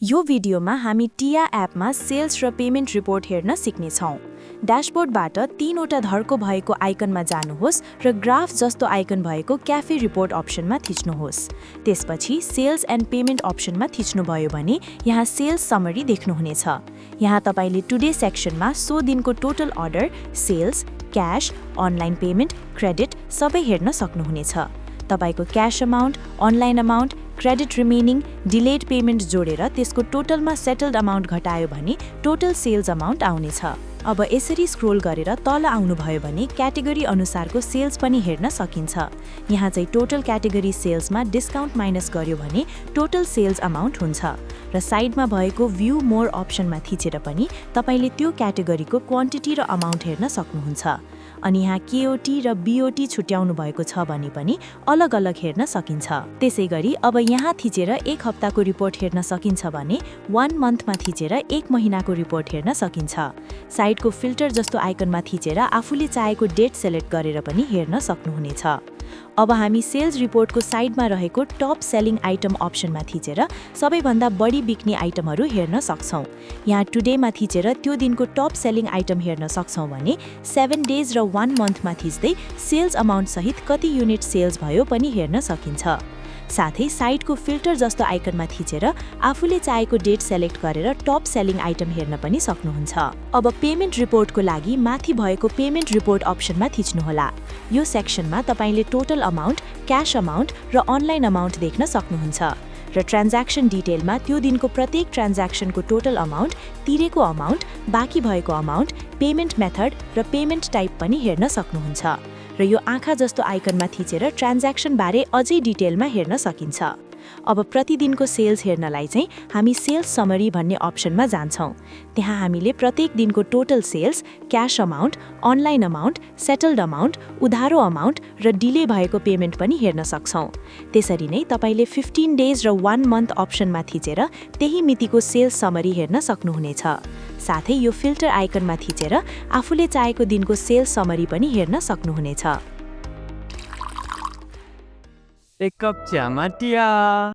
यो भिडियोमा हामी टिया एपमा सेल्स र पेमेन्ट रिपोर्ट हेर्न सिक्नेछौँ। ड्याशबोर्डबाट 3वटा धर्को भएको आइकनमा जानुहोस् र ग्राफ जस्तो आइकन भएको क्याफे रिपोर्ट अप्सनमा थिच्नुहोस्। त्यसपछि सेल्स एन्ड पेमेन्ट अप्सनमा थिच्नुभयो भने यहाँ सेल्स समरी देख्नुहुनेछ। यहाँ तपाईले टुडे सेक्सनमा सो दिनको total order, sales, cash, online payment, credit सबै हेर्न सक्नुहुनेछ। तपाईको cash amount, online amount, credit remaining, delayed payment जोडेर त्यसको टोटलमा सेटल्ड अमाउन्ट घटायो भने टोटल सेल्स अमाउन्ट आउनेछ। अब यसरी स्क्रोल गरेर तल आउनुभयो भने क्याटेगोरी अनुसारको सेल्स पनि हेर्न सकिन्छ। यहाँ चाहिँ टोटल क्याटेगोरी सेल्समा डिस्काउन्ट माइनस गर्यो भने टोटल सेल्स अमाउन्ट हुन्छ र साइडमा भएको भ्यू मोर अप्सनमा थिचेर पनि तपाईले त्यो क्याटेगोरीको क्वान्टिटी र अमाउन्ट हेर्न सक्नुहुन्छ। अनि यहाँ केओटी र बीओटी छुट्याउनु भएको छ भने पनि अलग अलग हेर्न सकिन्छ। त्यसैगरी अब यहाँ थिचेर एक हप्ताको रिपोर्ट हेर्न सकिन्छ भने 1 मन्थमा थिचेर 1 महिनाको रिपोर्ट हेर्न सकिन्छ। साइडको फिल्टर जस्तो आइकनमा थिचेर आफूले चाहेको डेट सेलेक्ट गरेर पनि हेर्न सक्नुहुनेछ। अब हामी सेल्स रिपोर्टको साइडमा रहेको टप सेलिङ आइटम अप्सनमा थिचेर सबैभन्दा बढी बिक्ने आइटमहरू हेर्न सक्छौँ। यहाँ टुडेमा थिचेर त्यो दिनको टप सेलिङ आइटम हेर्न सक्छौँ भने 7 डेज र 1 मन्थमा थिच्दै सेल्स अमाउन्ट सहित कति युनिट सेल्स भयो पनि हेर्न सकिन्छ। साथै साइडको फिल्टर जस्तो आइकनमा थिचेर आफूले चाहेको डेट सेलेक्ट गरेर टप सेलिङ आइटम हेर्न पनि सक्नुहुन्छ। अब पेमेन्ट रिपोर्टको लागि माथि भएको पेमेन्ट रिपोर्ट अप्सनमा थिच्नुहोला। यो सेक्सनमा तपाईले टोटल अमाउन्ट, क्याश अमाउन्ट र अनलाइन अमाउन्ट देख्न सक्नुहुन्छ र ट्रान्ज्याक्सन डिटेलमा त्यो दिनको प्रत्येक ट्रान्ज्याक्सनको टोटल अमाउन्ट, तिरेको अमाउन्ट, बाँकी भएको अमाउन्ट, पेमेन्ट मेथड र पेमेन्ट टाइप पनि हेर्न सक्नुहुन्छ। र यो आँखा जस्तो आइकनमा थिचेर ट्रान्ज्याक्सन बारे अझै डिटेलमा हेर्न सकिन्छ। अब प्रतिदिनको सेल्स हेर्नलाई चाहिँ हामी सेल्स समरी भन्ने अप्सनमा जान्छौँ। त्यहाँ हामीले प्रत्येक दिनको total sales, cash amount, online amount, settled amount, उधारो अमाउन्ट र डिले भएको पेमेन्ट पनि हेर्न सक्छौँ। त्यसरी नै तपाईले 15 डेज र 1 मन्थ अप्सनमा थिचेर त्यही मितिको सेल्स समरी हेर्न सक्नुहुनेछ। साथै यो फिल्टर आइकनमा थिचेर आफूले चाहेको दिनको सेल्स समरी पनि हेर्न सक्नुहुनेछ। एक कप चियामा टिया।